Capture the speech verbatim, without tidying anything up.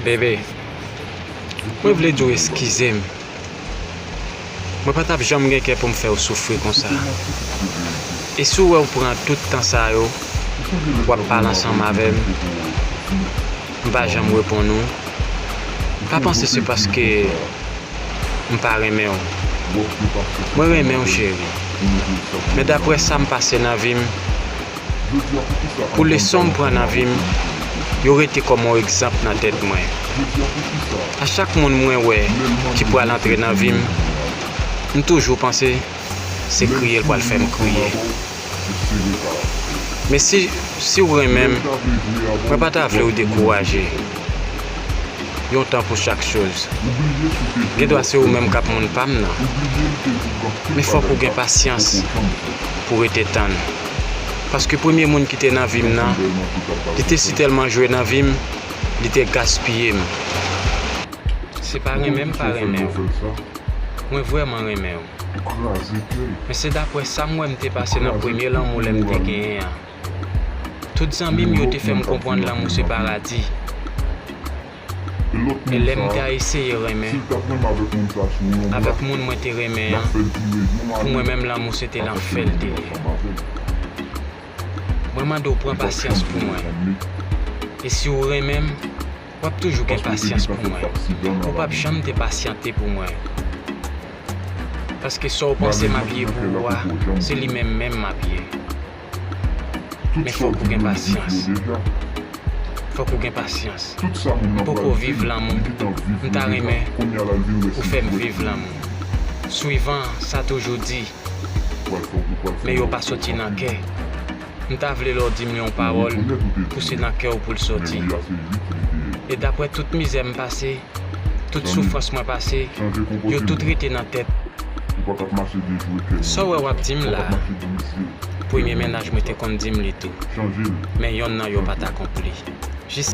Bebe, mwen vle di w eskize m. Mwen pa t ap janm gen kè pou m fè w soufri konsa. E si w wè w pran tout tan sa yo, w ap pale ansanm avè m, m pa janm reponn ou, pa panse se paske m pa renmen w. Mwen renmen w, cheri. Men daprè sa m pase nan vi m, pou leson m pran nan vi m, yo rete kòm yon egzanp nan tèt mwen. A chak moun mwen wè ki pral antre nan vi m, m toujou panse se kriye l pral fè m kriye. Men si, si w renmen m, mwen pa ta vle w dekouraje. Yon tan pou chak choz. Gendwa se ou menm k ap moun pa m nan. Men fòk ou gen pasyans pou rete tann. Paske premye moun ki te nan vi m nan, li te sitèlman jwe nan vi m, li te gaspiye m. Se pa renmen m pa renmen w. Mwen vrèman renmen w. Men se daprè sa m wè m te pase nan premye lanmou lè m te genyen an. Tout zanmi m yo te fè m konprann lanmou se paradi. E lè m te eseye renmen avèk moun mwen te renmen an, pou mwen menm lanmou se te lanfè l te ye. Mwen mande w pran pasyans pou mwen. E si w renmen m, w ap toujou gen pasyans pou mwen. Ou p ap janm depasyante pou mwen. Paske sa w panse m ap ye pou ou a, se li menm menm m ap ye. Men fòk ou gen pasyans. Fòk ou gen pasyans. M poko viv lanmou. M ta renmen ou fè m viv lanmou. Swivan sa toujou di, men yo pa soti nan kè. M ta vle lè w di m yon pawòl pou se nan kè w pou l soti. E daprè tout mizè m pase, tout soufrans mwen pase, yo tout rete nan tèt. Sa w wè w ap di m la, premye mennaj mwen te konn di m li tou. Men yonn nan yo pa t akonpli. Jis